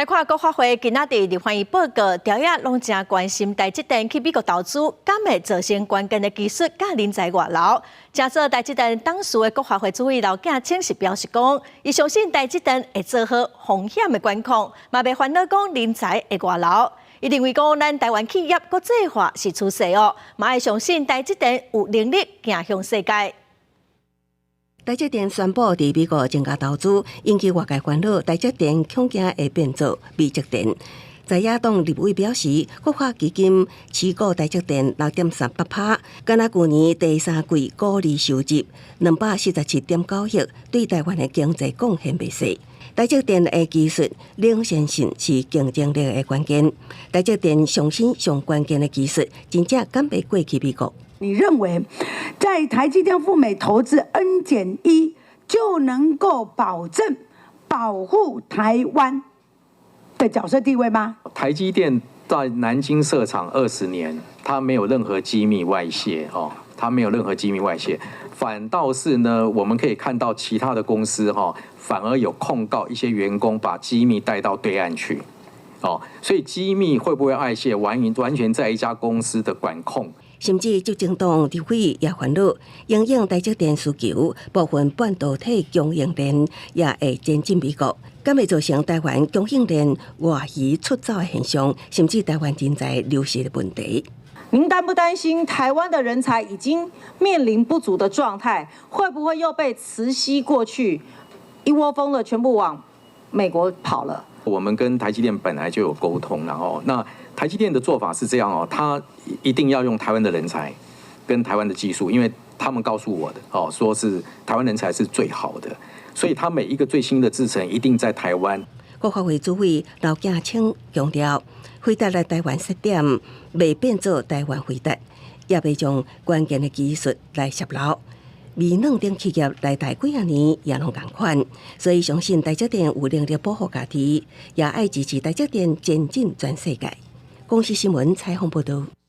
來看國發會今仔佇立法院報告，朝野攏誠關心台積電去美國投資，敢會造成關鍵的技術佮人才外流。誠做台積電董事的國發會主委劉建清是表示講，伊相信台積電會做好風險的管控，嘛袂煩惱講人才會外流。伊認為講，咱台灣企業國際化是趨勢哦，嘛會相信台積電有能力行向世界。台積電宣布佇美國增加投資，引起外界煩惱。台積電恐驚會變做美積電。在野黨立委表示，國發基金持股台積電6.38趴，敢若舊年第三季股利收入247.9億，對台灣的經濟貢獻袂細。台積電的技術領先性是競爭力的關鍵。台積電上新上關鍵的技術，真正趕袂過去美國。你認為在台積電赴美投資 N 減1就能夠保證保護台灣的角色地位嗎？台積電在南京設廠20年，它沒有任何機密外洩哦，它沒有任何機密外洩，反倒是呢，我們可以看到其他的公司哈，反而有控告一些員工把機密帶到對岸去，哦，所以機密會不會外洩，完完全在一家公司的管控。甚至執政黨立委也煩惱，因應台積電需求，部分半導體供應鏈也會前進美國，敢會造成台灣供應鏈外移出走的現象，甚至台灣人才流失的問題。您擔不擔心台灣的人才已經面臨不足的狀態，會不會又被磁吸過去，一窩蜂的全部往美國跑了？我們跟台積電本來就有溝通，然後那台積電的做法是這樣哦，他一定要用台灣的人才跟台灣的技術，因為他們告訴我的哦，說是台灣人才是最好的，所以他每一個最新的製程一定在台灣。國發會主委劉建清強調，輝達來台灣設點，袂變做台灣輝達，也袂將關鍵的技術來洩露。微軟等企業來台幾仔年也攏仝款，所以相信台積電有能力保護家己，也愛支持台積電前進全世界。公視新聞採訪報導。